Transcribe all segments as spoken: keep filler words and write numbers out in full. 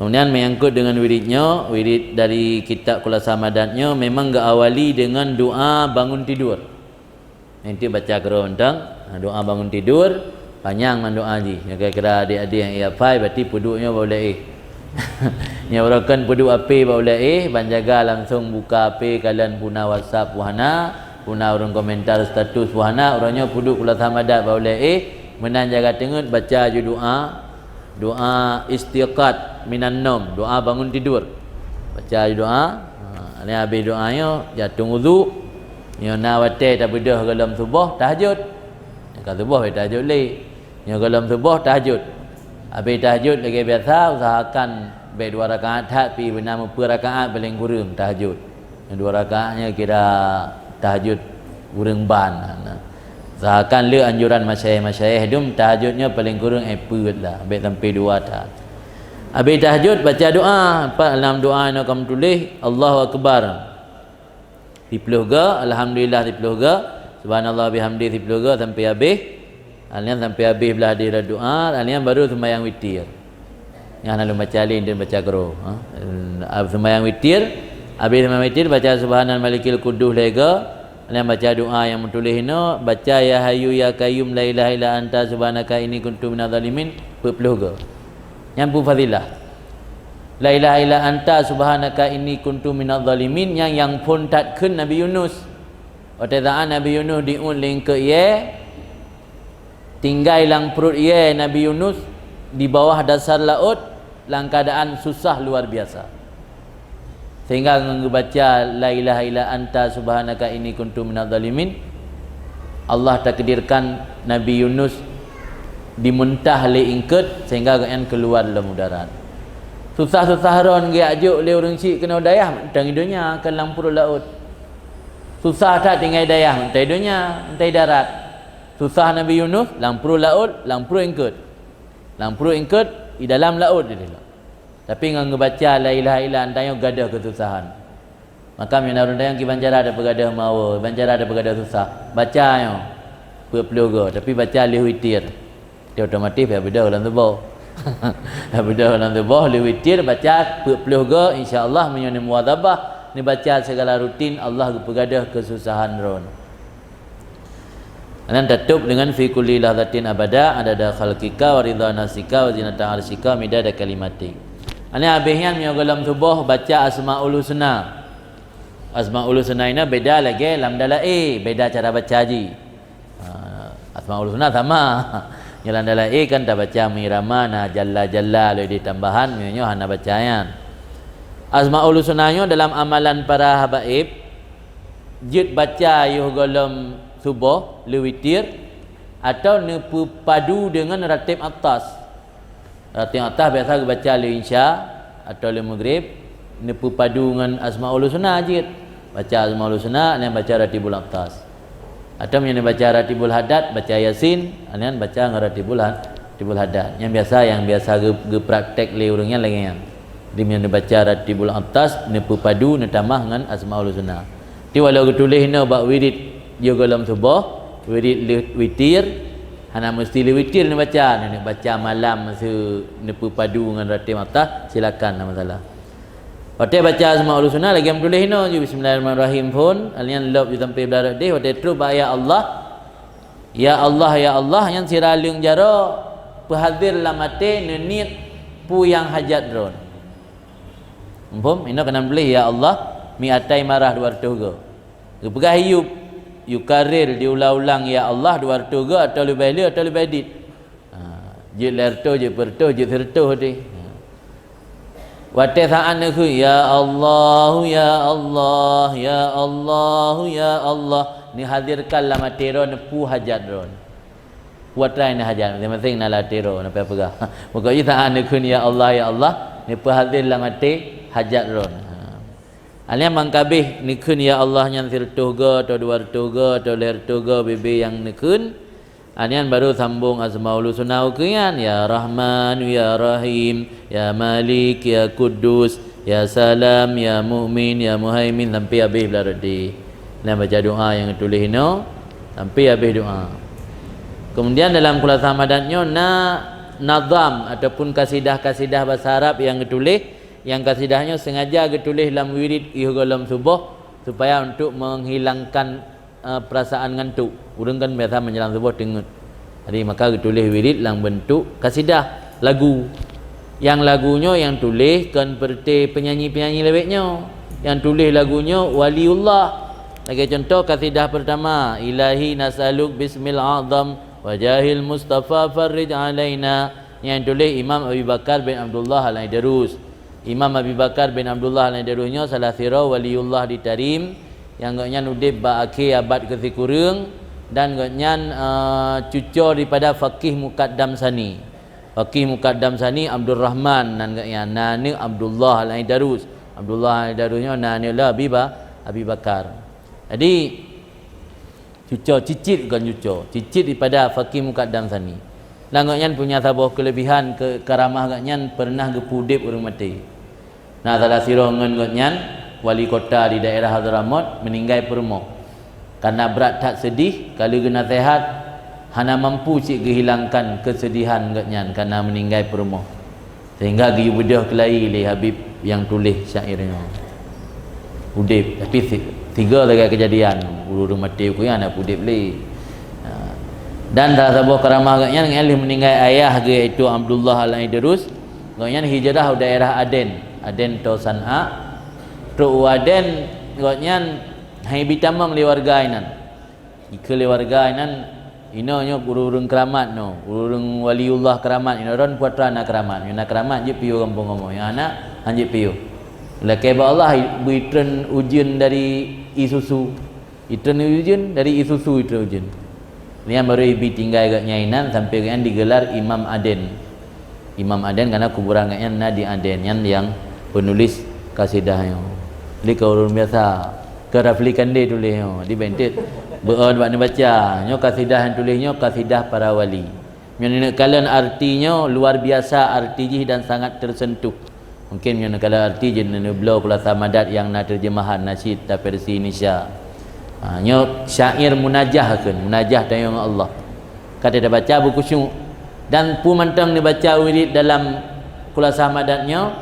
Kemudian menyangkut dengan wirid nyoe, wirid dari kitab Khulasa Madat nyoe memang geuawali dengan doa bangun tidur. Nanti baca keudroe mantong, ha, doa bangun tidur, panyang man doa jih. Nyoe kira-kira adik-adik nyang hafai, berarti peuduek nyoe bak ulèe éh. Nyoe uroe kon peuduek HP bak ulèe éh, ban jaga langsung buka HP kalon peue na WhatsApp peue hana, peue na ureueng komentar status peue hana, uroe nyoe peuduek Khulasa Madat bak ulèe éh, meunan jaga teungeut baca ju doa, doa istiqadh minan naum, doa bangun tidur. Baca ju doa, ha, nyan habéh doa nyoe, jatueng udhu, nyoe na watèe tabeudôh gohlom suboh, tahajud. Nyoe ka suboh, bèk tahajud lé. Nyoe gohlom suboh, tahajud. Habéh tahajud lagèe biasa, usahakan bèk dua rakaat that, pi beuna meupeu rakaat paleng kureueng tahajud. Nyoe dua rakaat nyoe kira tahajud ureueng ban. Nah. Usahakan le anjuran masyayikh-masyayikh dum tahajud nyoe paleng kureueng eh peuet lah, bèk sampai dua that. Habéh tahajud baca doa, pat lam doa nyoe ka meutuléh, Allahu Akbar. Siploh go, alhamdulillah siploh go, subhanallah bihamdi siploh go sampai habéh. Alnyan sampai habéh blah di doa, alnyan baru sembahyang witir. Nyang lalu baca lin dan baca keudroe, ha. Ah, sembahyang witir, habéh sembahyang witir baca subhanal malikil quddus lhèe go, alnyan baca doa nyang meutuléh inoe, baca ya hayyu ya qayyum la ilaha illa anta subhanaka inni kuntu minadh dhalimin peuet ploh go. Nyan peue fadilah. La ilaha illa anta subhanaka inni kuntu minadh dhalimin nyang, nyang phon that kheun Nabi Yunus. Watèe saat Nabi Yunus diuet lé eungkôt ié, tinggai lam pruet ié Nabi Yunus di bawah dasar laôt lam keuadaan susah luar biasa. Sehingga ngon geubaca la ilaha illa anta subhanaka inni kuntu minadh dhalimin, Allah takdirkan Nabi Yunus dimuntah lé eungkôt sehingga gobnyan keuluar lom u darat. Susah-susah droen geujak jok lé ureueng chik keunoe dayah mantong i donya kon lam pruet laôt. Susah that tinggai dayah mantong i donya, mantong i darat. Susah Nabi Yunus lam pruet laôt, lam pruet eungkôt. Lam pruet eungkôt, i dalam laôt jih. Tapi ngon geubaca la ilaha illa anta nyoe gadôh keususahan. Maka meunyoe na ureueng tanyong kiban cara tapeugah gadôh mawe, kiban cara tapeugah gadôh susah, baca nyoe peuet ploh go, tapi baca lheueh witir. Dia otomatis payah beudôh lam tuboh. Payah beudôh lam tuboh, lheueh witir baca peuet ploh go, insya Allah meunyoe neumuwazabah, neubaca sigala rutin, Allah geupeugadôh keususahan droen. Nyan tatôb deungon fi kulli lahzatin abada, adada khalqika wa ridha nafsika wa zinata arsyika wa midada kalimatik. Nyan habéh nyan meunyoe gohlom suboh baca Asmaul Husna. Asmaul Husna inoe beda lagèe lam dalam e, beda cara baca jih. Ha, Asmaul Husna sama. Nyoe lam dalam e kan tabaca meuirama na jalla jalla lé di tambahan, nyoe hana baca nyan. Asmaul Husna nyoe dalam amalan para habaib, jeuet baca yoh gohlom suboh lheueh witir, atau neupeupadu deungon ratib atas. Ratib atas biasa geubaca lheueh Isya atau lheueh Maghrib, neupeupadu ngon Asmaul Husna jeuet. Baca Asmaul Husna, nyan baca Ratibul Atas. Atau meunyoe baca Ratibul Haddad, baca Yasin, nyan baca ngon Ratibul Ha-, Ratibul Haddad. Nyang biasa, nyang biasa geu-, geupraktek lé ureueng nyan lagèe nyan. Jadi meunyoe baca Ratibul Atas, neupeupadu, neutamah ngon Asmaul Husna. Tapi walau geutuléh inoe bak wirid yoh gohlom suboh, wirid lheueh witir, hana meusti lheueh witir neubaca, neubaca malam meuseu neupeupadu ngon Ratib Atas, silakan, hana masalah. Watèe baca Asmaul Husna lagèe meutuléh inoe ju, bismillahirrahmanirrahim phon, alnyan lop ju sampoe blah rot deh, watèe trôh bak ya Allah, ya Allah, ya Allah, nyan sira leung jaroe peuhazir lam até neuniet peue nyang hajat droen. Muphom? Inoe keunan tuléh, "Ya Allah, mi'atai marah dua reutôh goe." Geupeugah Ayub, yukarir, diulang-ulang, "Ya Allah," dua reutôh goe, atau leubeh le, atau leubeh dit. Ha, jeuet lhèe reutôh, jeuet peuet reutôh, jeuet sireutôh deh. Ha. Watèe saat neukheun, "Ya Allah, ya Allah, ya Allah, ya Allah," neuhazirkan lam até droen peue hajat droen. Peue atra nyang hajat, maséng-maséng na lam até droen, na peue peugah. Pokok jih saat neukheun, "Ya Allah, ya Allah," neupeuhazir lam até hajat droen. Ha. Alnyan mangkabéh neukheun, "Ya Allah," nyan sireutôh goe, atau dua reutôh goe, atau lhèe reutôh goe, bebe nyang neukheun. Alnyan baru sambong Asmaul Husna ukeue nyan, "Ya Rahman, ya Rahim, ya Malik, ya Quddus, ya Salam, ya Mukmin, ya Muhaimin," sampoe habéh blah rot deh. Nyan baca doa nyang tuléh inoe sampoe habéh doa. Kemudian dalam Khulasah Madat nyoe na nazam ataupun kasidah-kasidah basa Arab nyang geutuléh, nyang kasidah nyoe sengaja geutuléh lam wirid yoh goh lom suboh supaya untuk menghilangkan, eh, perasaan ngantuk. Ureuëng kan biasa menjelang suboh teungeut. Jadi maka geutuléh wirid lam bentuk kasidah, lagu. Nyang lagu nyoe nyang tuléh kon peureuté penyanyi-penyanyi lawét nyoe. Nyang tuléh lagu nyoe waliullah. Lagée contoh kasidah pertama, Ilahi nas'aluk bismil a'zam wajahil Mustafa farrij alaina. Nyang tuléh Imam Abi Bakar bin Abdullah Al-Aidarus. Imam Abi Bakar bin Abdullah Al-Aidarus nyoe salah sidroe waliullah di Tarim, nyang gobnyan udeb bak akhé abad keusikureueng dan gobnyan, eh, cuco daripada Faqih Mukaddam Sani. Faqih Mukaddam Sani Abdurrahman nan gobnyan, na aneuk Abdullah Al-Aidarus. Abdullah Al-Aidarus nyoe na aneuk lé Abi Ba-, Abi Bakar. Jadi, cuco, cicit kon cuco, cicit daripada Faqih Mukaddam Sani. Lam gobnyan punya saboh keulebihan, keu-, karamah gobnyan pernah geupeu udeb ureuëng maté. Na salah sidroe ngon gobnyan, wali kota di daerah Hadramaut, meuninggai peurumoh. Karena brat that seudeh, ka lheueh geunaseuhat, hana mampu cit geuhilangkan keuseudehan gobnyan karena meuninggai peurumoh. Sehingga geuyue beudôh keulayi lé Habib nyang tuléh syair nyoe. Udeb, tapi si-, tiga lagée keujadian, ureuëng maté keu nyan hana udeb lé. Ha. Dan salah saboh karamah gobnyan, gobnyan lheueh meuninggai ayah geuh, yaitu Abdullah Al-Aidarus, gobnyan hijrah u daerah Aden, Aden atau San'a. Trok u Aden, gobnyan hana jitamong lé warga inan. Jikheun lé warga inan, inoe nyoe ureuëng-ureuëng keuramat nyoe, ureuëng waliullah keuramat, inoe droen putra na keuramat, nyang na keuramat jeuet piôh gampông kamoe, nyang hana, han jeuet piôh. Lakée bak Allah, beu itreun ujeuen dari ie susu. Itreun ujeuen, dari ie susu itreun ujeuen. Nyan baru ibi tinggai gobnyan inan sampai gobnyan digelar Imam Aden. Imam Aden karena kuburan gobnyan na di Aden, nyan nyang penulis kasidah nyoe. Jadi keu ureuëng biasa, keu Rafli Kande tuléh nyoe. Jadi bentet beu-, bak neubaca. Nyoe kasidah nyang tuléh nyoe kasidah para wali. Nyoe neukalon arti nyoe luar biasa arti jih dan sangat tersentuh. Mungkin nyoe neukalon arti jih neubloe Khulasa Madat nyang na terjemahan nasyid ta versi Indonesia. Ha, nyoe syair munajah kheun, munajah tanyoe ngon Allah. Ka tabaca beukhusyuk. Dan peue mantong neubaca wirid dalam Khulasa Madat nyoe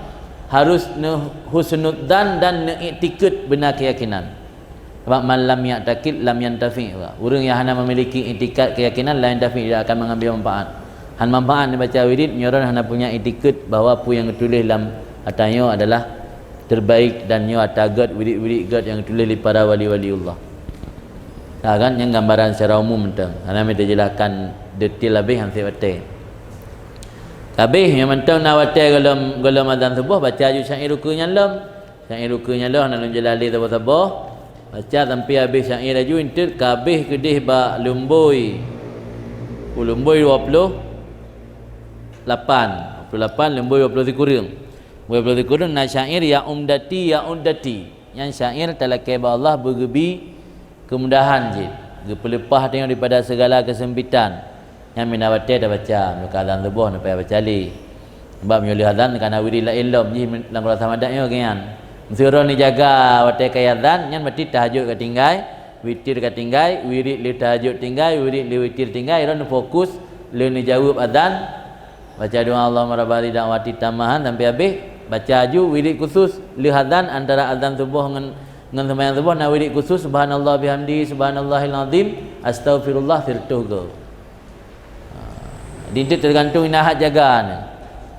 harus neuhusnudzan dan neuiktikeuet beuna keuyakinan. Sebab man lam ya'taqid lam yantafi'. Ureuëng nyang hana memiliki iktikad keuyakinan lam yantafi' tidak akan mengambil manfaat. Han manfaat neubaca wirid nyoe droen hana punya iktikad bahwa peue nyang geutuléh lam ata nyoe adalah terbaik dan nyoe ata gét wirid-wirid gét nyang geutuléh lé para wali-waliullah. Nah, kan, nyan gambaran secara umum mantong. Hana meujelaskan detail habéh han sép watée. Habéh nyoe mantong na watée gohlom, gohlom azan suboh baca aju syair ukeue nyan lom. Syair ukeue nyan lom hana lôn jeulaih lé saboh-saboh. Baca sampai habéh syair aju, enteuk ka habéh keudeh bak lumbôi. Lumbôi dua puluh lapan. Dua puluh lapan, lumbôi dua puluh sikureueng. Dua puluh sikureueng na syair ya umdati, ya umdati. Nyan syair talakée bak Allah beugeubi keumudahan jih, geupeuleupah tanyoe daripada segala keusempitan. Nyan meunan watée tabaca, meunyoe ka azan suboh, hana payah baca lé. Sebab meunyoe lheueh azan ka na wirid laén lom, jih lam Khulasa Madat nyoe geuh nyan. Meuseuroe neujaga watée ka azan, nyan berarti tahajud ka tinggai, witir ka tinggai, wirid lheueh tahajud tinggai, wirid lheueh witir tinggai, droe neufokus lheueh neujaweueb azan, baca doa Allahumma rabba hadhihi da'wati tammah sampai habéh, baca aju wirid khusus lheueh azan, antara azan suboh ngon, ngon seumayang suboh na wirid khusus, subhanallah bihamdi, subhanallahil azim, astaghfirullah, siratoh goe. Ha, di situ tergantung inan hat jaga nyan.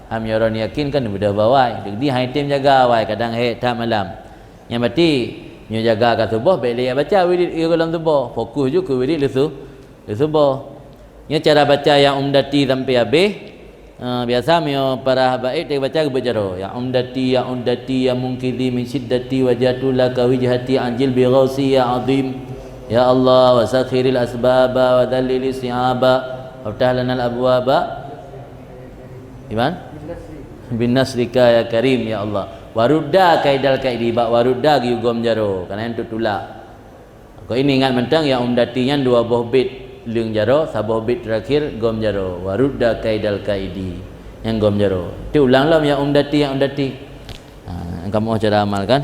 Ham nyoe droe yakin kan beudôh bawai, jadi hai tem jaga awai, kadang hék that malam. Nyan berarti nyoe jaga ka suboh, bék lé baca wirid gohlom suboh, fokus ju keu wirid lheueh su-, lheueh suboh. Nyoe cara baca ya umdati sampai habéh. Ha, biasa meunyoe para habaib tabaca geubeuet jaroe. Ya umdati, ya umdati, ya munqidhi min syiddati wajhatu laka wijhati ajil bi ghausi ya azim. Ya Allah, wa sakhiril asbaba wa dzallili si'aba. Waftah lanal abwaba. Iman? Bin nasrika ya karim, ya Allah. Warudda kaidal kaidi, bak warudda geuyue gom jaroe. Karena nyan untuk tulak. Kok ini ingat mantong ya umdati nyan dua boh bait leung jaroe, saboh bait terakhir gom jaroe. Warudda kaidal kaidi. Nyang gom jaroe. Ti ulang lom ya umdati, ya umdati. Ha, kamoe cara amalkan.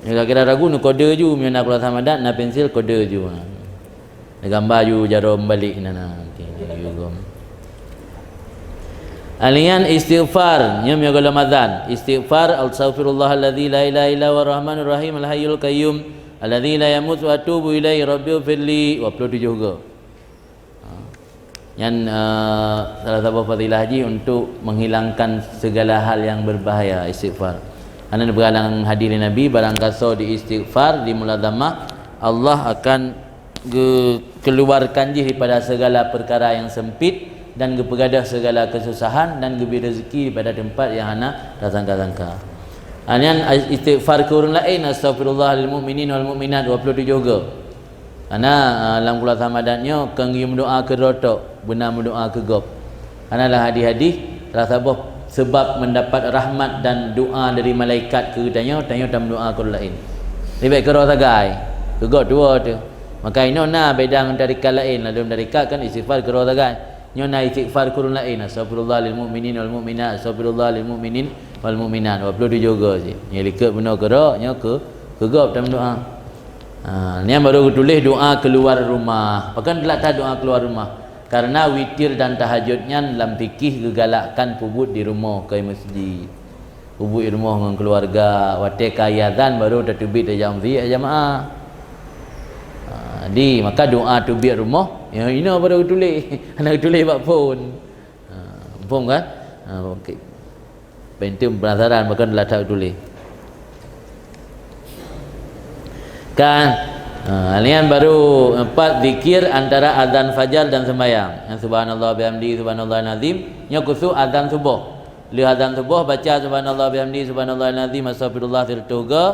Kira-kira ragu nu kode ju, meunyoe na Khulasa Madat, na pensil kode ju. Ha. Gamba ju jaroe meubalek na, na. Okey, ju gom. Alian istighfar, nyoe meunyoe gohlom azan. Istighfar, "Astaghfirullahalladzi la ilaha illa huwa rahmanur rahim, al hayyul qayyum, alladzi la yamut, wa atubu ilaihi, rabbi firli," dua puluh tujoh go. Ha. Nyan, eh, salah saboh fadilah jih untuk menghilangkan segala hal yang berbahaya, istighfar. Karena dipeugah hadis Nabi, barang kaso di istighfar, di mulazamah, Allah akan geukeuluarkan jih daripada segala perkara yang sempit dan geupeugadôh segala kesusahan dan geubri rezeki daripada tempat yang hana tasangka-sangka. Ha, nyan istighfar keu ureuëng laén, "Astaghfirullah lil mu'minin wal mu'minat," dua puluh tujoh go. Karena, ah, lam kuasa madat nyoe kon geuyue meudoá keu droe tok, beuna meudoá keu gob. Karena lam hadis-hadis, salah saboh sebab mendapat rahmat dan doa dari malaikat keu geutanyoe, tanyoe tameudoá keu ureuëng laén. Leubeh keu droe sagai, keu gob tuwoe teuh. Maka inoe na beda ngon tarekat laén, lam tarekat kan istighfar keu droe sagai. Nyoe na istighfar keu ureuëng laén, "Astaghfirullah lil mu'minin wal mu'minat, astaghfirullah lil mu'minin wal mu'minat." Dua puluh tujoh go cit. Nyoe likot bunoe keu droe, nyoe keu, keu gob tameudoá. Ha, nyan baru geutuléh doa keluar rumah. Pakon teulat that doa keluar rumah? Karena witir dan tahajud nyan lam fikih geugalakkan peubuet di rumoh, kon di meuseujid. Peubuet di rumoh ngon keuluwarga, watée ka azan baru tateubiet tajak meuseujid jamaah. Ha, di, maka doa teubiet rumoh, nyan inoe baru geutuléh. Hana geutuléh bak phon. Ha, phon kan? Ha, okey. Penting penasaran, bahkan dah tak tulis. Kan? Ha, nyan baru empat zikir antara azan fajar dan sembahyang. Yang subhanallah bihamdi, subhanallahil azim. Nyoe khusus azan suboh. Lheueh azan suboh baca subhanallah bihamdi, subhanallahil azim, astagfirullah sirtuh ga.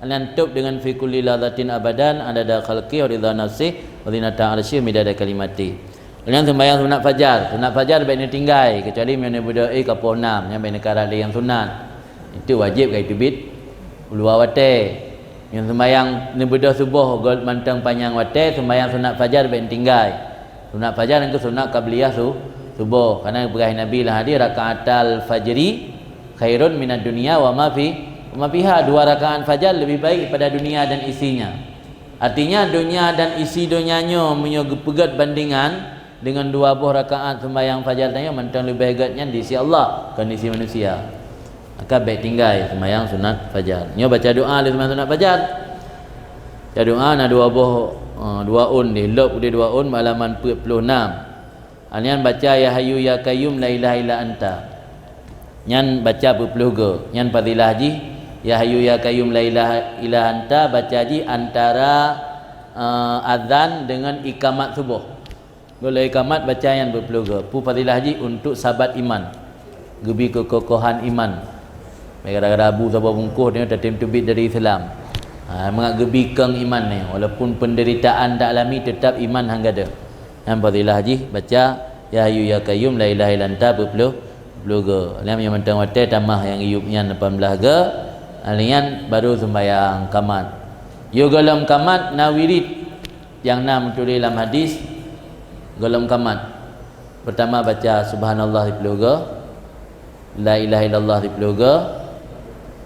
Nyan top dengan fi kulli lahzatin abadan, adada khalqi wa ridha nafsi, wa zinata arsyi, midada kalimati. Nyan sembahyang sunat fajar. Sunat fajar baik neutinggai, kecuali meunyoe neubeudôh éh ka poh nam, nyan baik neukarat lé nyang sunat. Itu wajib ka iteubiet u luwa watée. Nyan sembahyang neubeudôh suboh göt mantong panyang watée, sembahyang sunat fajar baik neutinggai. Sunat fajar nyan keuh sunat qabliyah su-, suboh. Karena geupeugah Nabi lam hadis, "Rakaatal fajri khairun minad dunya wa ma fi, wa ma fiha." Dua rakaat fajar lebih baik daripada dunia dan isinya. Artinya, dunia dan isi dunia nyoe meunyoe geupeugét bandingan dengan dua boh rakaat sembahyang fajar tanyoe mantong leubeh gét nyan di sisi Allah, kon di sisi manusia. Maka bék tinggai sembahyang sunat fajar. Nyoe baca doa lé sembahyang sunat fajar. Baca doa na dua boh, eh, dua ôn deh, lop udeh dua ôn, halaman peuet ploh nam. Nyan baca, "Ya Hayyu Ya Qayyum la ilaha illa anta." Nyan baca peuet ploh go. Nyan fadilah jih, "Ya Hayyu Ya Qayyum la ilaha illa anta" baca jih antara, eh, azan dengan ikamat suboh. Gohlom ikamat baca nyan peuet ploh go. Peue fadilah jih? Untuk sabat iman. Geubi keukokohan iman. Gara-gara abu saboh bungkôh nyoe tatem teubiet dari Islam. Ha, mangat geubi keng iman nyoe. Walaupun penderitaan ta alami, tetap iman han gadôh. Nyan fadilah jih baca, "Ya Hayyu Ya Qayyum la ilaha illa anta" peuet ploh, peuet ploh go. Lheuh nyan mantong watée tamah nyang geuyueb nyan lapan blah go. Ha, lheuh nyan baru sembahyang kamat. Yôh gohlom kamat na wirid nyang na meutuléh lam hadis gohlom kamat. Pertama baca subhanallah siploh go, la ilaha illallah siploh go,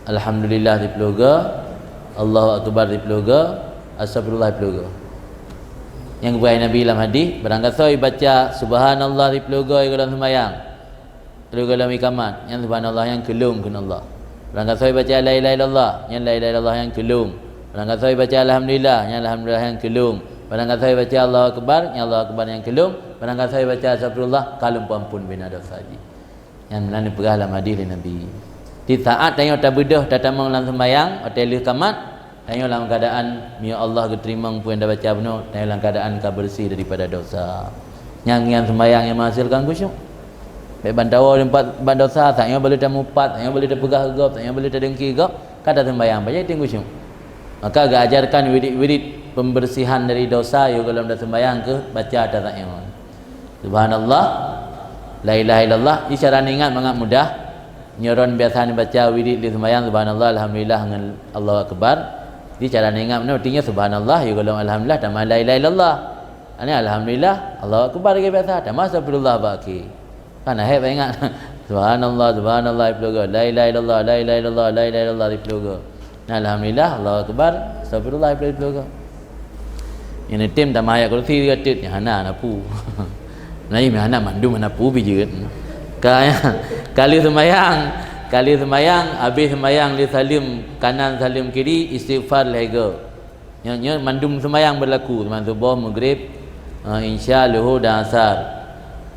alhamdulillah siploh go, Allahu akbar siploh go, astagfirullah siploh go. Nyang geupeugah Nabi lam hadis, barang gasoe baca subhanallah siploh go gohlom sembahyang, siploh gohlom ikamat, nyan subhanallah nyan keulong keu Allah. Barang gasoe baca la ilaha illallah, nyan la ilaha illallah nyan keulong. Barang gasoe baca alhamdulillah, nyan alhamdulillah nyan keulong. Barang gasoe baca Allahu akbar, nyan Allahu akbar nyan keulong. Barang gasoe baca astagfirullah, ka lom peuampon bina dosa jih. Nyan meunan neupeugah lam hadis lé Nabi. Di saat tanyoe tabeudôh tatamong lam sembahyang, watée lheueh kamat, tanyoe lam keuadaan, ya Allah, geuteurimong peue nyang tabaca bunoe, tanyoe lam keuadaan ka beureuséh daripada dosa. Nyang, nyang sembahyang nyang meuhasilkan khusyuk. Bék ban tawoe teumpat bak dosa, tanyoe bak lheueh tamupat, tanyoe bak lheueh tapeugah keu gob, tanyoe bak lheueh tadengki gob, ka tasembahyang, pajan teuh khusyuk. Maka geuajarkan wirid-wirid pembersihan dari dosa, yôh gohlom tasembahyang keuh baca ata tanyoe. Subhanallah, la ilaha illallah. Di cara ingat mangat mudah. Nyoe droen biasa neubaca wirid di sembahyang, subhanallah, alhamdulillah ngon Allahu akbar. Di cara ingat meunoe, artinya subhanallah, yôh gohlom alhamdulillah, tamah la ilaha illallah. Ani alhamdulillah, Allahu akbar lagée biasa, tamah astagfirullah bak akhé. Kan hek bak ingat. Subhanallah, subhanallah, siploh go. La ilaha illallah, la ilaha illallah, la ilaha illallah, siploh go. Nah, alhamdulillah, Allahu akbar, astagfirullah, siploh, siploh go. Nyang neutem tamah ayat kursi tiga tit, nyang hana, hana peue. Nah, nyang hana mandum, hana peue pih jeuet. Ka, ka lheueh seumayang, ka lheueh seumayang, habéh seumayang lheueh saleuem kanan saleuem kiri, istighfar lhée goe. Nyoe, nyoe mandum seumayang beulaku, seumayang suboh, maghrib, eh, isya, luhur dan asar.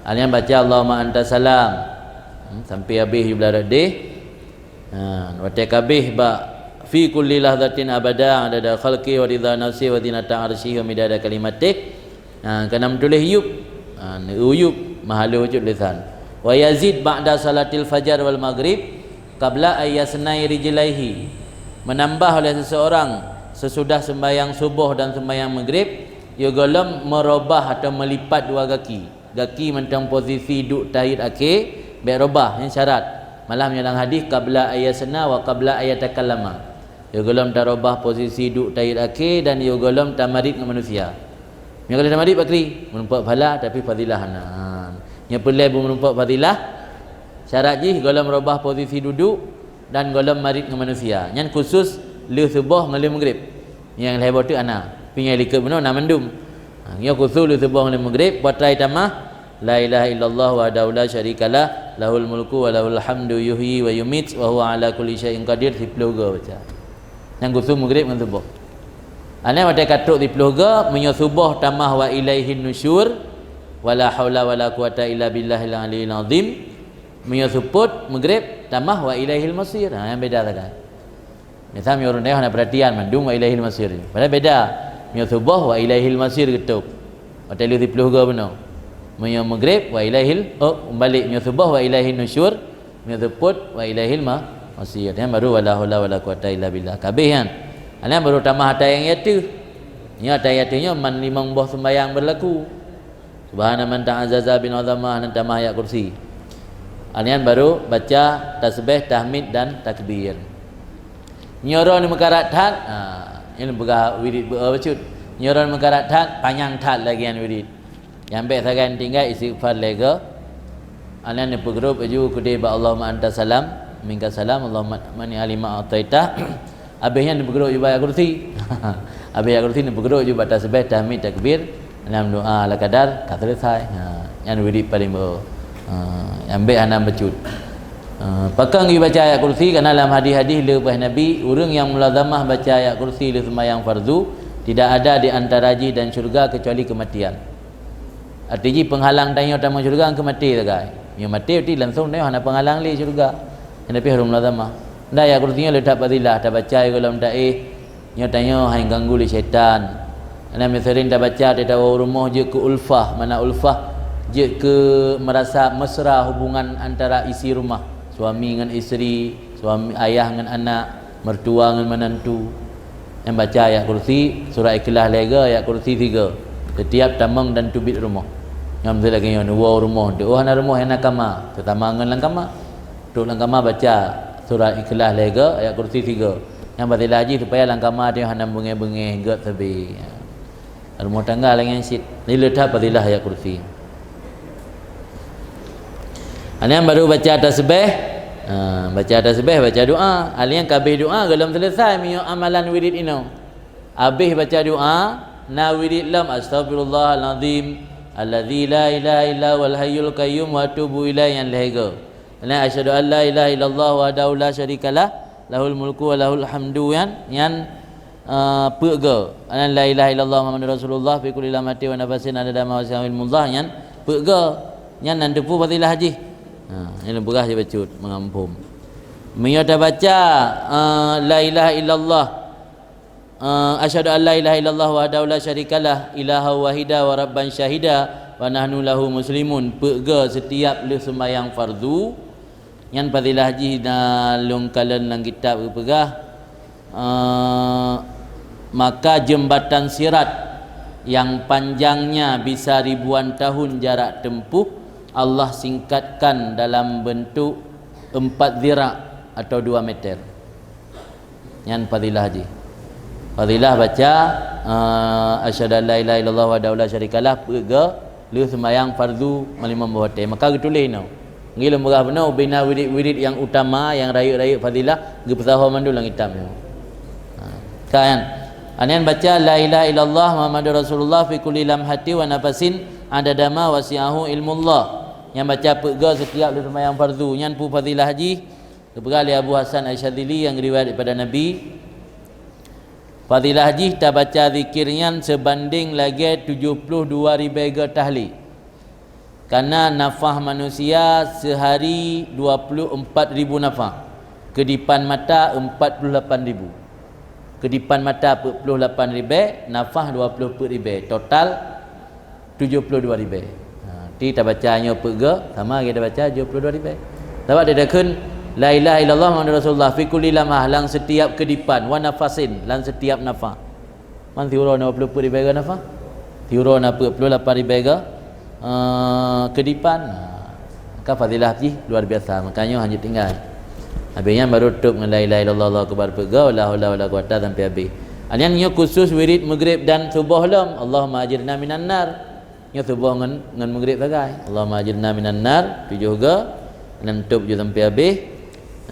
Nyan baca Allahumma anta salam. Hmm, sampai habéh jumlah rot deh. Ha, watée ka habéh bak fi kulli lahzatin abada adada khalqi wa ridha nafsi wa zinata arsyih wa midada kalimatih. Ha, ka na meutuléh yub. Ha, neu yub, mahalôh cut lisan. Wa yazid ba'da salatil fajar wal maghrib qabla ayyasnai rijlaihi. Menambah oleh seseorang sesudah sembahyang suboh dan sembahyang maghrib, yôh gohlom merubah atau melipat dua gaki. Gaki mantong posisi duek tahiet akhé, bék robah, nyan syarat. Malah meunyoe lam hadis, qabla ayyasna wa qabla ayatakallama. Yôh gohlom tarobah posisi duek tahiet akhé dan yôh gohlom tamarit ngon manusia. Nyoe ka lheueh tamarit bakri, meurumpok pahala tapi fadilah hana. Nyoe peureulée beumeurumpok fadilah, syarat jih gohlom robah posisi duduek dan gohlom marit ngon manusia. Nyan khusus lheueh suboh ngon lheueh maghrib. Nyang lhée boh teuk hana. Pi nyang likot bunoe na mandum. Ha, nyoe khusus lheueh suboh ngon lheueh maghrib, watée tamah, la ilaha illallah wahdahu la syarikalah, lahul mulku wa lahul hamdu yuhyi wa yumit wa huwa ala kulli syai'in qadir, siploh goe baca. Nyang khusus maghrib ngon suboh. Aneh watée ka trok siploh goe, meunyoe suboh tamah wa ilaihin nusyur, wala haula wala quwata illa billahil aliyil azim. Meunyoe seupôt maghrib tamah wa ilaihil masir. Ha, nyang beda sagai. Misal meunyoe ureuëng tanyoe hana peuratian mandum wa ilaihil masir. Padahai beda. Meunyoe suboh wa ilaihil masir geutôb. Watée lheueh siploh goe bunoe. Meunyoe maghrib wa ilaihil, oh, meubalek. Meunyoe suboh wa ilaihin nusyur, meunyoe seupôt wa ilaihil ma-, masir. Nyan baru wala haula wala quwata illa billah. Ka habéh nyan. Nyan baru tamah ata nyang ateueh. Nyoe ata nyang ateueh nyoe man limong boh sembahyang beulaku. Subhana man ta'azzaza bin azamah, nan tamah ayat kursi. Nyan baru baca tasbih, tahmid dan takbir. Nyoe droe ni meukarat that, ha, nyoe peugah wirid beu bacut. Nyoe droe ni meukarat that, panyang that lagée nyan wirid. Nyang bék sagai tinggai istighfar lhée goe. Nyan neupeugrup laju keudeh bak Allahumma anta salam, minka salam, Allahumma mani alima ataita. Habéh nyan neupeugrup laju bak ayat kursi. Habéh ayat kursi neupeugrup laju bak tasbih, tahmid, takbir. Dalam doa ala kadar ka selesai. Ha, nyan wirid paling beu. Ha, nyang bék hana bacut. Ha, pakon geubaca ayat kursi, karena lam hadis-hadis leubeh Nabi, ureuëng nyang mulazamah baca ayat kursi lheueh sembahyang fardu, tidak ada di antara jih dan syurga kecuali kematian. Arti jih penghalang tanyoe tamong syurga keu maté sagai. Nyoe maté berarti langsung tanyoe hana penghalang lé syurga. Nyan pih harôh mulazamah. Nda ayat kursi nyoe le that fadilah, tabaca gohlom taéh. Nyoe tanyoe hai ganggu lé syaitan. Karena meuseuring tabaca teuh tawoe u rumoh jeuet keu ulfah, makna ulfah jeuet keu meurasa mesra hubungan antara isi rumah, suami ngon istri, suami, ayah ngon anak, mertua ngon menantu. Nyang baca ayat kursi, surat Ikhlas lhée goe, ayat kursi sigoe. Setiap tamong dan teubiet rumoh. Nyang lagée nyoe neuwoe u rumoh, teuh hana rumoh nyang na kama, teutama ngon lam kama. Trok lam kama baca surat Ikhlas lhée goe, ayat kursi sigoe. Nyang fadilah jih supaya lam kama teuh hana beungéh-beungéh gét sabe. Rumoh tangga lagée nyan cit. Nilai that fadilah ayat kursi. Nyan baru baca tasbih. Ha, baca tasbih, baca doa. Nyan ka habéh doa, gohlom selesai meunyoe amalan wirid inoe. Habéh baca doa, na wirid lom, astaghfirullahalazim allazi la ilaha illa huwal hayyul qayyum wa atubu ilaih, nyan lhée goe. Nyan asyhadu an la ilaha illallah wahdahu la syarikalah, lahul mulku wa lahul hamdu, nyan, nyan, eh, peuet goe. Nyan la ilaha illallah Muhammadur Rasulullah fi kulli lamhatin wa nafasin adada ma wasi'ahu ilmullah, nyan peuet goe. Nyan nan teupeu fadilah jih. Ha, nyan peugah jih bacut, mengampum. Meunyoe tabaca, eh, la ilaha illallah, eh, asyhadu an la ilaha illallah wahdahu la syarikalah, ilaha wahida wa rabban syahida, wa nahnu lahu muslimun, peuet goe setiap lheueh sembahyang fardu. Nyan fadilah jih na lôn kalon lam kitab geupeugah, eh, maka jembatan Sirat yang panjangnya bisa ribuan tahun jarak tempuh, Allah singkatkan dalam bentuk empat zira atau dua meter. Nyan fadilah jih. Fadilah baca, eh, asyhadu an la ilaha illallah wahdahu la syarikalah, peuet goe, lheueh sembahyang fardu malimong boh watée. Maka geutuléh inoe. Ngi lôn peugah bunoe, ubena wirid-wirid nyang utama, nyang rayeuk-rayeuk fadilah, geupeusaho mandum lam kitab nyoe. Ha. Ka nyan. Nyan baca, la ilaha illallah Muhammadur Rasulullah fi kulli lamhati wa nafasin adada ma wasi'ahu ilmullah. Nyang baca peuet goe setiap lheueh seumayang fardu. Nyan peue fadilah jih? Geupeugah lé Abu Hasan Asy-Syadzili nyang riwayat daripada Nabi. Fadilah jih tabaca zikir nyan seubandéng lagée tujoh ploh dua ribée goe tahlil. Kana nafah manusia seuhari dua ploh empat ribu nafah. Keudipan mata empat ploh lapan ribu. Keudipan mata peuet ploh lapan ribée, nafah dua ploh peuet ribée. Total tujoh ploh dua ribée. Ha, ti tabaca nyoe peuet goe, sama lagée tabaca tujoh ploh dua ribée. Sabab dia takheun, "La ilaha illallah Muhammadur Rasulullah fi kulli lamhah," lam setiap keudipan, "wa nafasin," lam setiap nafah. Man siuroe na dua ploh peuet ribée goe nafah. Siuroe na peuet ploh lapan ribée goe, eh, keudipan. Ha, ka fadilah jih luar biasa. Makanya hana tinggai. Habis nyan baru tôb ngon la ilaha illallah, Allahu akbar peuet goe, la haula wala quwata sampai habis. Nyan nyoe khusus wirid Maghrib dan Suboh lom. Allahumma ajirna minan nar. Nyoe Suboh ngon, ngon Maghrib sagai. Allahumma ajirna minan nar, tujoh goe, nyan tôb ju sampai habis.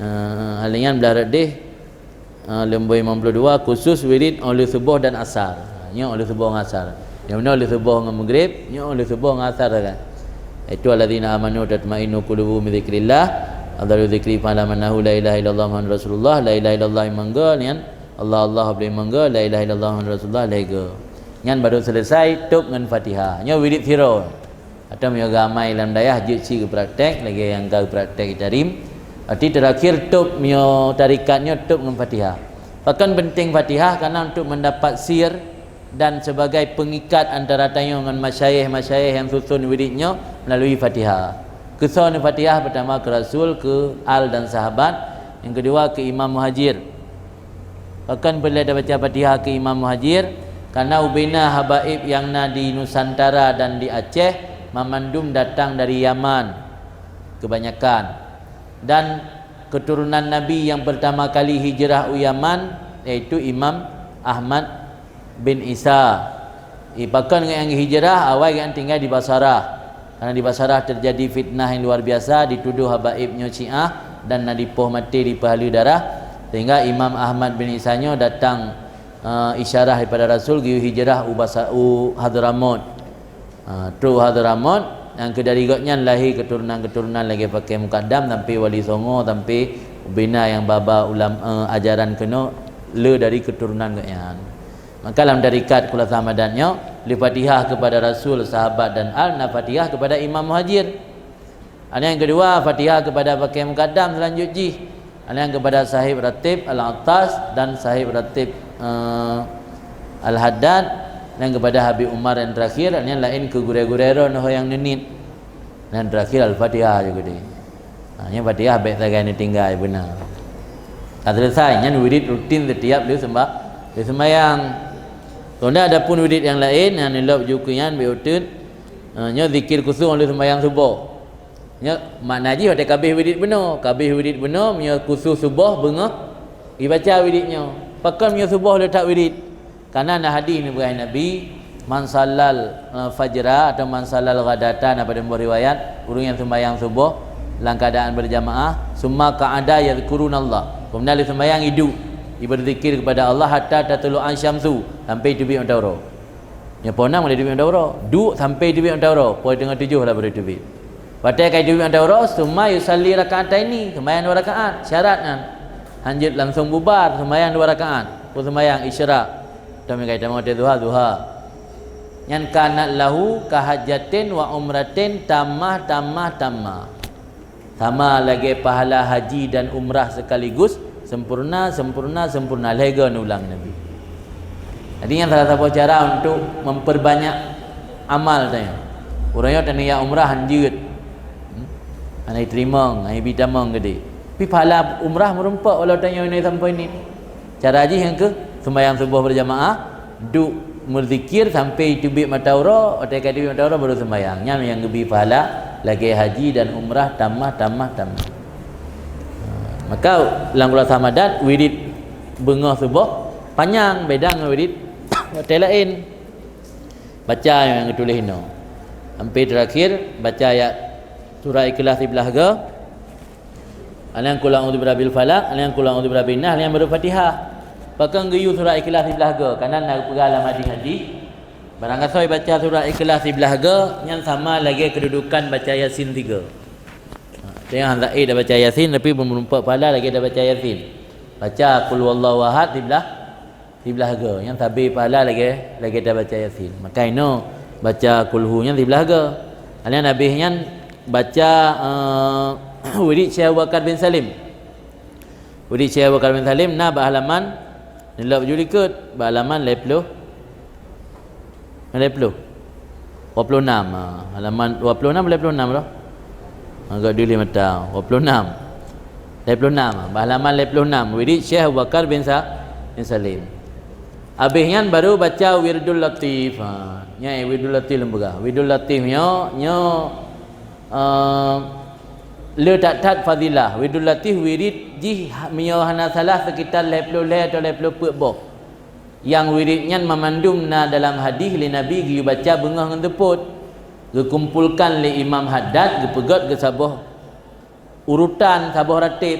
Eh, hal nyan blah rot deh, eh, leumbôi limong ploh dua, khusus wirid óh lheueh Suboh dan Asar. Nyoe óh lheueh Suboh ngon Asar. Nyang beuna óh lheueh Suboh ngon Maghrib, nyoe óh lheueh Suboh ngon Asar sagai. Yaitu alladzina amanu tatmainnu qulubuhum bi dzikrillah, ala dzikri fa'lam annahu la ilaha illallah Muhammadur Rasulullah, la ilaha illallah limong goe, nyan Allah, Allah, limong goe, la ilaha illallah Muhammadur Rasulullah, lhée goe. Nyan baru selesai tôb ngon Fatihah. Nyoe wirid siuroe. Atawa meunyoe geuamai lam dayah, jeuet cit geupraktek lagée nyang ka geupraktek Tarim. Arti teurakhir tôb, meunyoe tarekat nyoe tôb ngon Fatihah. Pakon penting Fatihah? Karena untuk mendapat sir dan sebagai pengikat antara tanyoe ngon masyayikh-masyayikh nyang susun wirid nyoe melalui Fatihah. Keu soe neufatihah? Pertama keu Rasul, keu al dan sahabat, nyang keudua keu imam muhajir. Pakon peureulée tabaca Fatihah keu imam muhajir? Karena ubena habaib nyang na di Nusantara dan di Aceh, mamandum datang dari Yaman, kebanyakan. Dan keturunan Nabi nyang pertama kali hijrah u Yaman, yaitu Imam Ahmad bin Isa. Ih, pakon gobnyan hijrah, awai gobnyan tinggai di Basarah. Karena di Basarah terjadi fitnah yang luar biasa, dituduh habaib nyoe Syiah dan na dipoh maté, dipeuhaleue darah. Sehingga Imam Ahmad bin Isa nyoe datang, eh, isyarah daripada Rasul, geuyue hijrah u Basa-, u Hadramaut. Ha, trok u Hadramaut, nyang keu dari gobnyan lahé keuturonan-keuturonan lagée Pakai Mukaddam sampai Wali Songo, sampai ubena nyang ba-ba ulam-, eh, ajaran keunoe le dari keuturonan gobnyan. Maka lam tarekat Khulasah Madat nyoe, le Fatihah kepada Rasul, sahabat dan al, na Fatihah kepada Imam Muhajir. Nyang keudua, Fatihah kepada Pakai Mukaddam seulanjut jih. Nyang kepada Sahib Ratib Al-Attas dan Sahib Ratib, eh, Al-Haddad. Nyang kepada Habib Umar nyang terakhir, nyang laén keu gurée-gurée droe nyang neuniet. Nyang terakhir Al-Fatihah je geude. Ha, nyang Fatihah bék sagai neutinggai beuna. Ka selesai, nyan wirid rutin setiap lheueh semba-, lheueh sembahyang. Kon adapun wirid nyang laén, nyang neulop ju keu nyan bék uteuen. Ha, nyoe zikir khusos lheueh sembahyang suboh. Nyoe makna jih watée kabeh wirid bunoe, kabeh wirid bunoe meunyoe khusos suboh beungoh jibaca wirid nyoe. Pakon meunyoe suboh le that wirid? Karena na hadis neupeugah Nabi, "Man sallal, eh, fajra," atau "Man sallal ghadata," na padum boh riwayat, ureuëng nyang sembahyang suboh lam keadaan berjamaah, "summa qa'ada yadzkurunallah," kemudian lheueh sembahyang iduek, iberzikir kepada Allah, "hatta tatlu'an syamsu," sampai teubiet mata uroe. Nyoe poh nam ka teubiet mata uroe. Duek sampai teubiet mata uroe. Poh teungoh tujoh lah baru teubiet. Watée ka teubiet mata uroe, summa yusalli rak'ataini, seumayang dua rakaat. Syarat nyan. Hanjeuet langsung bubar, seumayang dua rakaat. Peue seumayang? Isyraq. Atau meukai tamong watée duha, duha. Nyan kanat lahu kahajatin wa umratin tammah, tammah, tammah. Sama lagée pahala haji dan umrah sekaligus, sempurna, sempurna, sempurna. Lhée goe neulang Nabi. Jadi, nyan salah saboh cara untuk memperbanyak amal tanyoe. Ureuëng nyoe tanyoe jak umrah hanjeuet. Hmm? Hana jiteurimong, hana jibi tamong geude. Tapi pahala umrah meurumpok walau tanyoe nyoe sampoe nit. Cara jih nyang keuh, sembahyang suboh berjamaah, duek meuzikir sampai teubiet mata uroe, watée ka teubiet mata uroe baru sembahyang. Nyan nyang geubi pahala lagée haji dan umrah tamah, tamah, tamah. Maka lam Khulasah Madat, wirid beungoh suboh panyang, beda ngon wirid watée laén. Baca nyang geutuléh inoe. Sampai terakhir, baca ayat surah Ikhlas siblah goe. Alam qul a'udzu birabbil falaq, alam qul a'udzu birabbin nas, alam baru Fatihah. Pakon geuyue surah Ikhlas siblah goe? Karena na geupeugah lam hadis-hadis, Barang gasoe baca surat Ikhlas siblaih go, nyan sama lagée keududukan baca Yasin tiga. Ha, teuingat han zait dah baca Yasin, tapi meureumpok pahala lagée dah baca Yasin. Baca Qul Huwallahu Ahad siblaih, siblaih go, nyan sabe pahala lagée, lagée dah baca Yasin. Maka inoe baca Qul Hu nyan siblaih go. Alèh habéh nyan baca, eh, wirid Syekh Abu Bakar bin Salim. Wirid Syekh Abu Bakar bin Salim na bak halaman, neulok baju likot, bak halaman lhée ploh, lhée ploh, dua puluh enam, ha, halaman dua puluh enam, lhée ploh enam lah. Agak dulih mata, dua puluh enam. Lhée ploh enam, bak halaman lhée ploh enam, wirid Syekh Abu Bakar bin Sa-, bin Salim. Habéh nyan baru baca Wirdul Latif. Ha, nyan Wirdul Latif lôn peugah. Wirdul Latif nyoe, nyoe eh, le that-that fadilah. Wirdul Latif wirid jih ha-, meunyoe hana salah sekitar lhée ploh lhée atau lhée ploh peuet boh. Nyang wirid nyan mamandum na dalam hadih lé Nabi geuyue baca beungoh ngon seupôt. Geukumpolkan lé Imam Haddad, geupeugét keu saboh urutan, saboh rateb.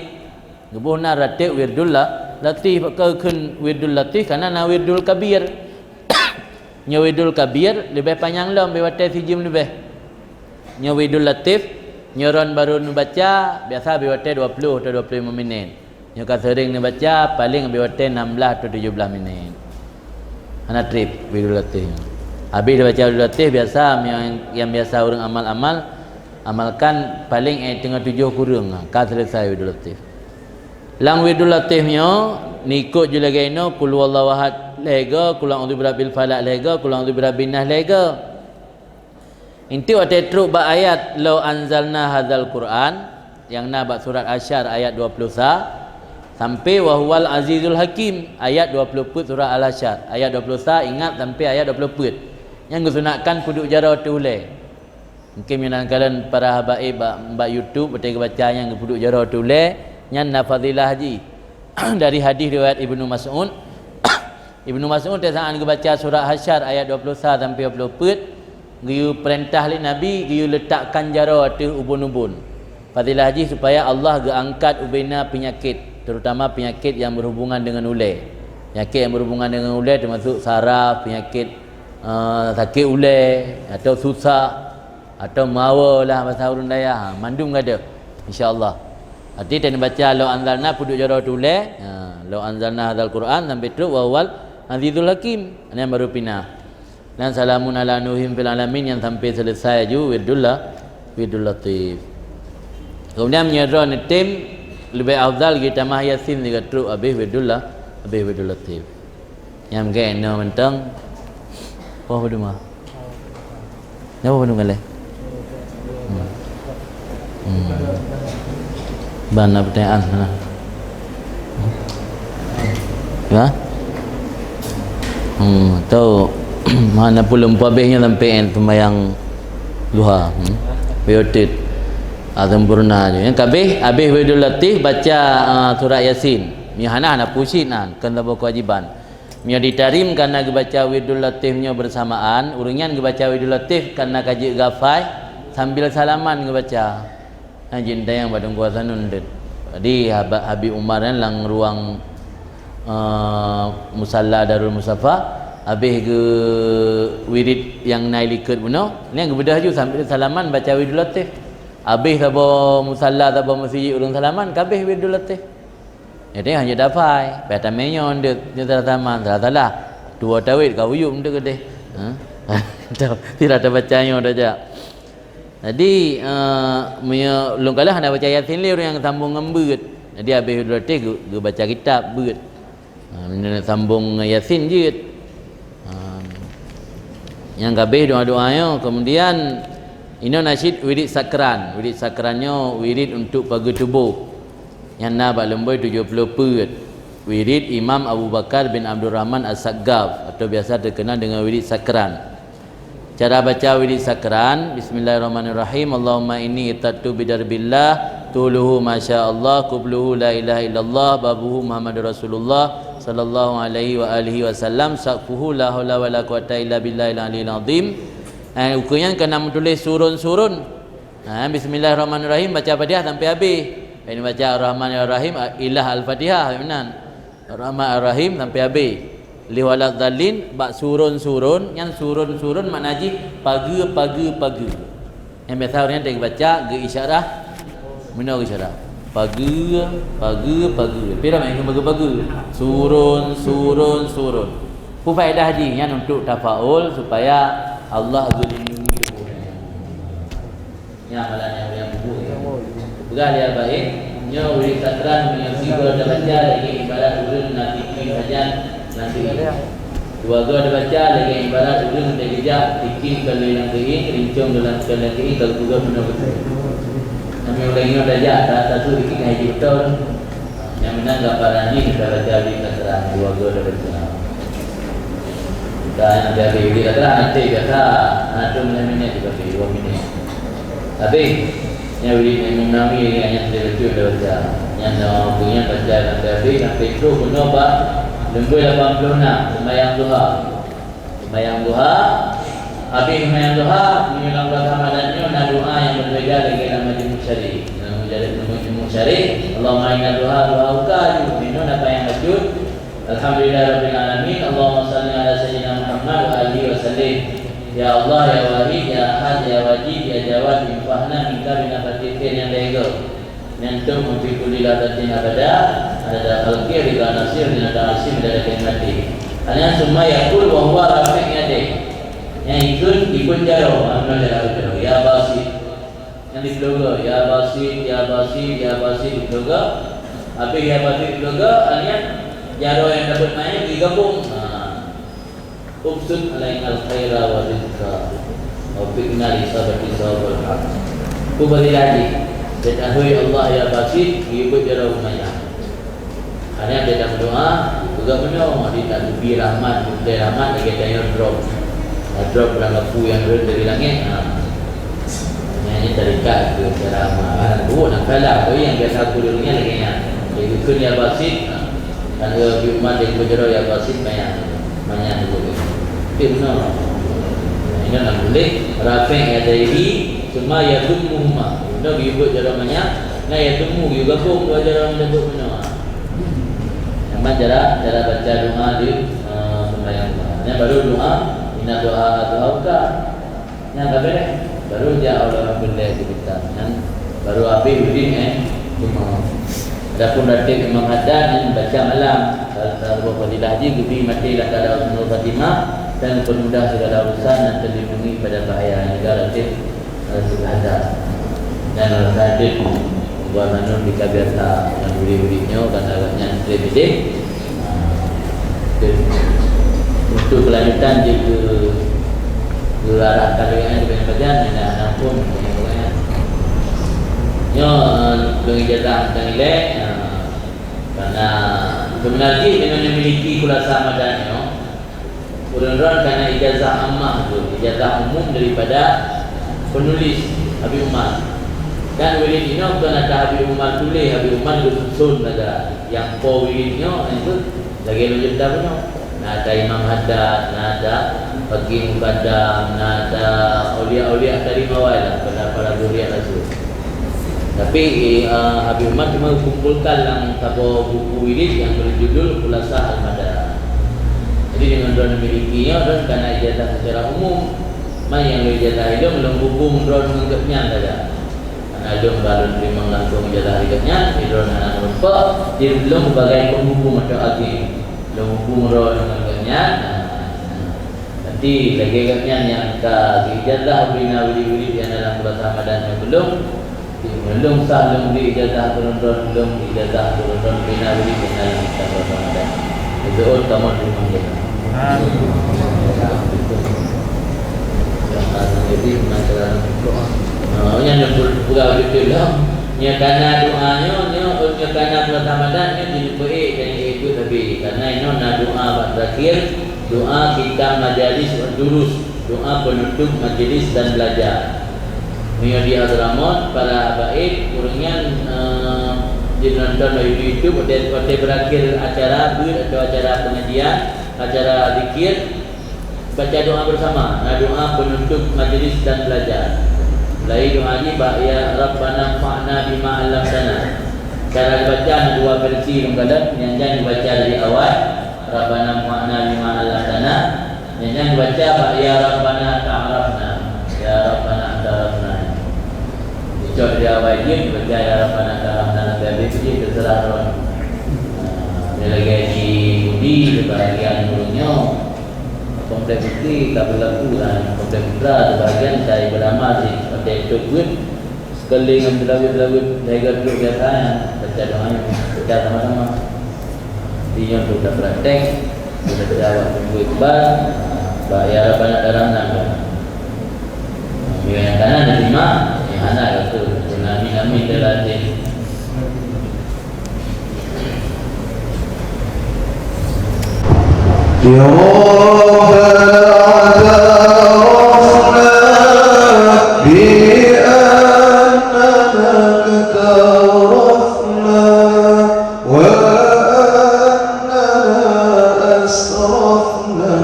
Geuboh na rateb Wirdul La-, Latif, keu kheun Wirdul Latif, kana na Wirdul Kabir. Nyoe Wirdul Kabir leubeh panyang lom, beu watée sijeuem leubeh. Nyoe Wirdul Latif, nyoe ron baru neubaca, biasa beu watée dua ploh atau dua ploh lima minét. Nyoe ka seuring neubaca, paleng beu watée enam belas atau tujoh belas minét. Hana treb Wirdul Latif. Habéh neubaca Wirdul Latif, biasa nyang, nyang biasa ureuëng amal-amal, amalkan paleng, eh, teungoh tujoh kureueng, ka selesai Wirdul Latif. Lam Wirdul Latif nyoe, neuikot ju lagée inoe, Qul Huwallahu Ahad lhée go, Qul A'udzu Birabbil Falaq lhée go, Qul A'udzu Birabbin Nas lhée go. Enteuk watée trok bak ayat, "Lau anzalna hadzal Qur'an," nyang na bak surat Hasyar ayat dua puluh sa, sampai "wa huwal azizul hakim," ayat dua puluh peuet surat Al-Hasyar. Ayat dua puluh sa ingat sampai ayat dua puluh peuet. Nyang geusunatkan peuduek jaroe teuh ulée. Mungkin meunan kalon para habaib bak, bak YouTube, watée geubaca nyang geupeuduek jaroe teuh ulée, nyan na fadilah jih. Dari hadih riwayat Ibnu Mas'ud, Ibnu Mas'ud teusaan geubaca surat Hasyar ayat dua puluh sa sampai dua puluh peuet, geuyue peurintah lé Nabi, geuyue leutakkan jaroe ateueh ubon-ubon. Fadilah jih supaya Allah geuangkat ubena peunyakét, terutama peunyakét nyang berhubungan dengan ulée. Peunyakét nyang berhubungan dengan ulée teumasok saraf, peunyakét, eh, sakét ulée atau susah. Atau mawa lah basa ureuëng dayah, ha, mandum gadôh. Insya Allah. Arti teuh neubaca lau anzalna peuduek jaroe teuh ulée. Ha, lau anzalna hadzal Qur'an sampai trok wa huwal azizul hakim. Nyan baru pinah. Dan salamun ala Nuhin fil alamin nyang sampai selesai ju Wirdul La-, Wirdul Latif. Kemudian meunyoe droe neutem leubeh afdal geutamah Yasin sigoe trok habéh Wirdul La-, habéh Wirdul Latif. Nyang gét nyoe mantong. Poh padum ah? Nyoe poh padum kalée? Hmm. Hmm. Ban na pertanyaan sana. Ya? Hmm, tu mana pulom pabeh nyoe sampai en sembahyang duha. Hmm. Biotit. Ah, sempurna je. Yang kabeh, habis Wirdul Latif baca, ah, surat Yasin. Ni hana, hana pusit nan, kan laba kewajiban. Meunyoe ditarim kana geubaca Wirdul Latif nyoe beursamaan, ureuëng nyan geubaca Wirdul Latif kana ka jeuet gafai sambil salaman geubaca. Nah, jeuet tanyong bak Teungku Hasanun deuet. Jadi, Haba-, Habib Umar nyan lam ruang, eh, musalla Darul Mustafa, habéh geu wirid nyang na i likot bunoe, nyan geubeudôh laju sambil salaman baca Wirdul Latif. Habéh saboh musalla, saboh meuseujid ureuëng salaman, ka habéh Wirdul Latif. Jadi hana dafai, payah tamé nyoe deuek, nyoe salah saman, salah-salah. Tuwoe tawét ka uyueb deuek keudeh. Ha? Tidak terbaca nyoe dah jak. Jadi, eh, meunyoe lôn kalon hana baca Yasin lé ureuëng nyang sambong ngon beuet. Jadi habéh Wirdul Latif geu-, geubaca kitab beuet. Ha, meunyoe sambong ngon Yasin jeuet. Ha. Nyang ka habéh doa-doa nyoe, kemudian inoe nasyid wirid sakran. Wirid sakran nyoe wirid untuk pageue tuboh. Nyang na bak lumbôi tujoh ploh peuet. Wirid Imam Abu Bakar bin Abdurrahman As-Saggaf atau biasa terkenal dengan wirid sakran. Cara baca wirid sakran, Bismillahirrahmanirrahim. Allahumma inni itattu bidarbillah, tuluhu masya Allah, qubluhu la ilaha illallah, babuhu Muhammadur Rasulullah, sallallahu alaihi wa alihi wasallam, saqfuhu la haula wala quwata illa billahil aliyil azim. Eh, ukeue nyan keunan meutuléh surun-surun. Ha, Bismillahirrahmanirrahim, baca Fatihah sampai habéh. Ini baca Ar-Rahmanirrahim, ilah Al-Fatihah, meunan. Ar-Rahman Ar-Rahim sampai habéh. Lé wala dhalin, bak surun-surun, nyan surun-surun makna jih pageue, pageue, pageue. Nyang biasa ureueng nyan teubaca geu isyarah, meunoe geu isyarah. Pageue, pageue, pageue. Pira meunan pageue, pageue? Surun, surun, surun. Peue faedah jih? Nyan untuk tafaul supaya Allah geulindungi tuboh nyan. Nyan malah nyang ureueng bubu nyan. Peugah lé Abae, nyoe ureueng sakran meunyoe sigoe tabaca lagèe ibarat ureueng na tikin sajan lam keuieng. Dua goe tabaca lagèe ibarat ureueng teugeujak tikin ka lheueh lam keuieng, rincong dalam keuieng ka geupeugah meunoe beutôi. Nami ureueng nyoe tajak, ta-, tatu tikin hai jeuet beutôi. Nyang meunan gambaran jih tabaca ureueng sakran dua goe tabaca. Ka nyang jadi ureueng sakran nanti biasa, na dua minit juga, dua minit. Habéh, nyan wirid Imam Nawawi nyang teuleubeh baca. Nyan na waktu nyan baca sampai habéh, sampai troh keunoe bak leumbôi lapan puluh enam, seumayang duha. Seumayang duha, habéh seumayang duha, meunyoe lam bulan Ramadan nyoe na doa nyang beubeda lagèe lam Majmu' Syarif. Lam Majmu' Syarif, Allahumma inna duha du'auka, meunyoe na payah bacut, Alhamdulillahirabbil alamin. Allahumma shalli ala sayyidina Muhammad wa alihi wa sallim. Ya Allah, ya Wahid, ya Ahad, ya Wajid, ya Jawad, infa'na minka bima qaddaita nyang dua goe. Nyan teuk fi kulli lahzatin abada, adada khalqi, ridha nafsi, zinata arsy, midada kalimati. Nyan summa yaqul wa huwa rafi' yadayhi. Nyan ikheun, ikheun jaroe, makna jaroe, ya Basit. Nyan dipeuloga, ya Basit, ya Basit, ya Basit dipeuloga. Habéh ya Basit dipeuloga, nyan jaroe nyang tabeuet manyang digabong. Ha. Ubsut alainal khaira wa rizqa. Waffiqna li isabati sawabul haq. Ku bari lagi. Dan ahoi Allah ya Basit, geubeuet jaroe manyang. Hana teuka meudoa, peugah meunoe, di tak geubri rahmat, geubri rahmat lagèe tanyoe drop. Nah, drop lam lapu nyang rhot dari langèt. Ha. Nyan nyan tarikat keu cara amal. Hana buet nak salah, apa nyang biasa aku dulu nyan lagèe nyan. Jadi, geukheun ya Basit, ha. Kan geubri umat dia geubeuet jaroe ya Basit manyang. Manyang dulu. Tapi meunoe. Ingat nak boleh, rafi' yadaihi, summa yadhummuhuma. Meunoe geubeuet jaroe manyang, na yadhummu, geugabong dua jaroe nyang buet meunoe. Nyan cara, cara baca doa di, eh, sembahyang duha. Nyan baru doa, inna du'a du'auka. Nyan ka beres. Baru jak Allah Alhamdulillah di kitab. Nyan baru habis wirid, eh, cuma. Adapun ratib Imam Haddad nyan baca malam. Salah satu fadilah jih geubi maté lam keuadaan husnul khatimah dan dipermudah segala urusan dan terlindungi pada bahaya. Nyan juga ratib Al-Haddad. Dan Al-Haddad buat manum di kabiasa yang wirid-wirid nyoe karena agaknya sedih-sedih. Untuk kelanjutan jika gelarah kalian dengan badan, dan ampun, nyoe, eh, lôn ijazah teuh ilèe, eh, karena sebenarnya dengan memiliki khulasa madan nyoe, Ureueng droen kana ijazah ammah tu, ijazah umum daripada penulis Habib Umar. Dan wirid inoe bukan ata Habib Umar tuléh, Habib Umar geususun saja. Nyang po wirid nyoe, itu lagèe lôn cerita bunoe. Na ata Imam Haddad, na ata Faqih Muqaddam, na ata aulia-aulia tadi mawai lah, pada para zuriat Rasul. Tapi, eh, Habib Umar cuma kumpulkan dalam saboh buku wirid yang berjudul Khulasah Al-Madan. Jadi, dengan droen memiliki nyoe, droen kana ijazah secara umum. Man nyang lôn ijazah ilôn, lôn hubung droen ngon gobnyan saja. Karena lôn ba lôn teurimong langsung ijazah dari gobnyan, jadi droen hana meureumpok, jadi lôn sebagai penghubung atau agen. Lôn hubung droen ngon gobnyan. Berarti lagèe gobnyan nyang ka geuijazah ubé na wirid-wirid nyang dalam Khulasah Madan nyoe belum, belum sah lôn bri ijazah keureubeuen, belum ijazah keureubeuen ubé na wirid nyang dalam kitab Khulasah Madan. Beutôi kamoe teurimong ijazah. Jadi, masalah, ah, nyan nyang peugah beutôi lah. Nyoe kana doa nyoe, nyoe, nyoe kana Khulasah Madan nyoe jineupeuék dan jiék beuet sabe. Karena inoe na doa bak terakhir. Doa khitaman majalis wa durus, doa penutup majelis dan belajar. Meunyoe di Hadramaut, para habaib, ureueng nyan, eh, jinoe nonton di YouTube, watèe, watèe berakhir acara beuet atau acara pengajian, acara zikir, baca doa bersama. Nah, doa penutup majelis dan belajar. Mulai doa jih bak, "Ya Rabbana fa'na bima 'allamtana." Cara baca na dua versi lôn kalon, nyang jan dibaca dari awai, Rabbana anfa'na bima 'allamtana. Nyan baca bak ya Rabbana ta'arafna. Ya Rabbana ta'arafna. Dicok dari awai jih baca ya Rabbana ta'arafna, tapi itu jih terserah orang. Nah, dia lagi di budi sebahagian dunia. Kompleks Bukti tak berlaku lah. Kompleks Putra sebahagian saya beramal sih pakai itu duit. Sekali ngon beulaweuet-laweuet, lhèe goe trok biasa nyan, baca doa nyan, baca sama-sama. Di nyoe tu tapraktek, baca awak tunggu iqbal, bak ya Rabbana darah nan kan. Bila nyang kanan diterima, nyang hana ka tu. Amin, amin, darah hati. يا ربنا اعترفنا بأننا اقترفنا وأننا أسرفنا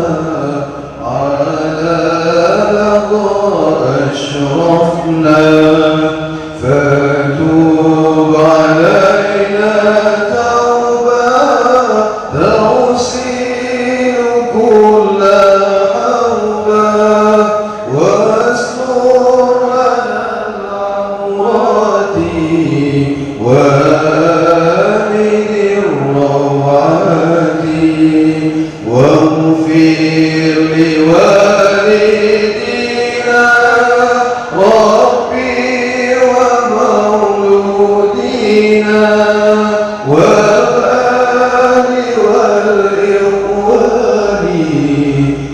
على لظى أشرفنا، فتوب علينا توبة تغسل كل حوبة، واستر لنا العورات وآمن الروعات. واغفر لوالدينا ربي ومولودينا والأهل والإخوان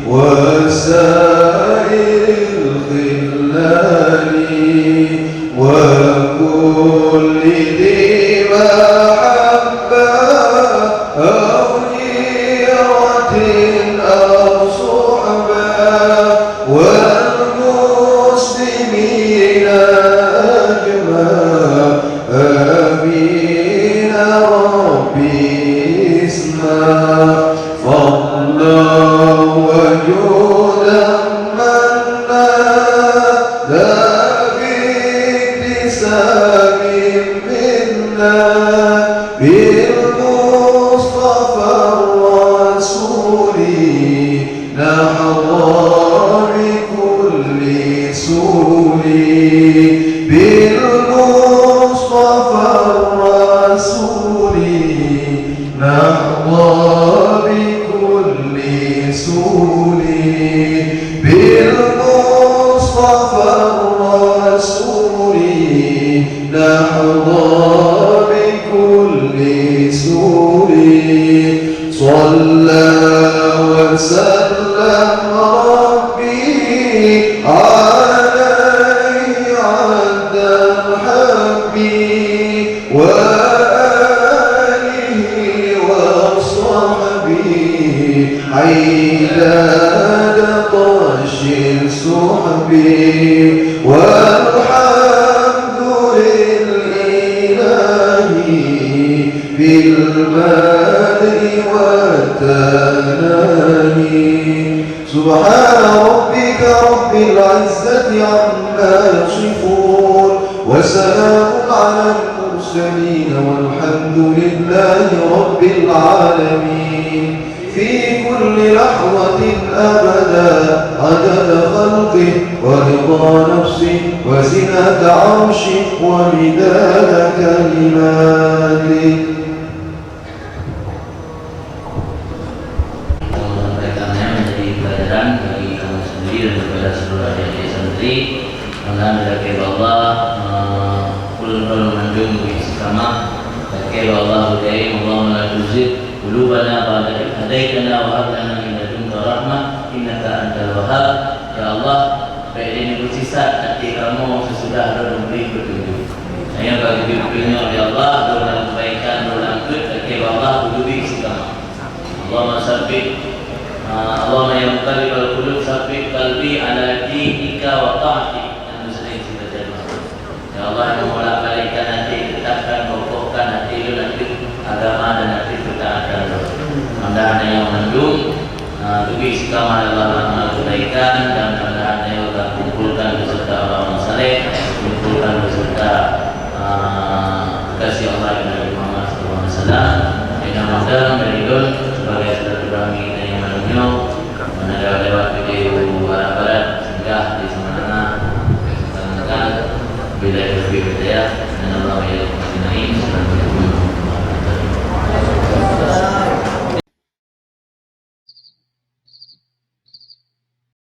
وسائر الخلان وكل ذي محبة أو جيرة أو صحبة والمسلمين أجمع. آمين ربي اسمع. فضلا وجودا منا لا باكتساب منا بالمصطفى الرسول نحظى بكل سول بالمصطفى الرسول نحظى بكل سول بالمصطفى الرسول نحظى بكل سول صلى وسلم ربي عليه عد الحبيب وآله وصحبه عداد طش السحب والحمد لله في البدء والتناهي. سبحان ربك رب العزة عما يصفون وسلام على المرسلين والحمد لله رب العالمين. في كل لحظة أبدا عدد خلقه ورضا نفسه وزنة عرشه ومداد كلماته. Sampaikan yang menjadi pelajaran bagi kamu sendiri dan kepada seluruh adik-adik santri. Mudah-mudahan Allah, eh, ulun-ulun mandum beri istiqamah. Lakèe Allah budaya, Allahumma la tuzigh qulubana ba'da idh hadaytana wa hab lana min ladunka rahmah innaka antal wahhab. Ya Allah, bèk lé neubeuet sisat até kamoe seusudah lôn bri peutunjuk. Nyan ka geubri peutunjuk, ya Allah, lôn lam keubaikan, lôn lam peuet, lakèe Allah, ulôn bri istiqamah. Allahumma sabbit, ah, Allahumma ya muqallibal qulub, sabbit qalbi ala dinika wa ta'atik. Nyan seuring sibaca doa. Ya Allah, yang membolak-balikkan hati, tetapkan, kokohkan hati lôn ateueh agama dan ateueh ketaatan lôn. Mudah-mudahan nyang mandum, ah, geubri istiqamah Allah dalam kebaikan dan dalam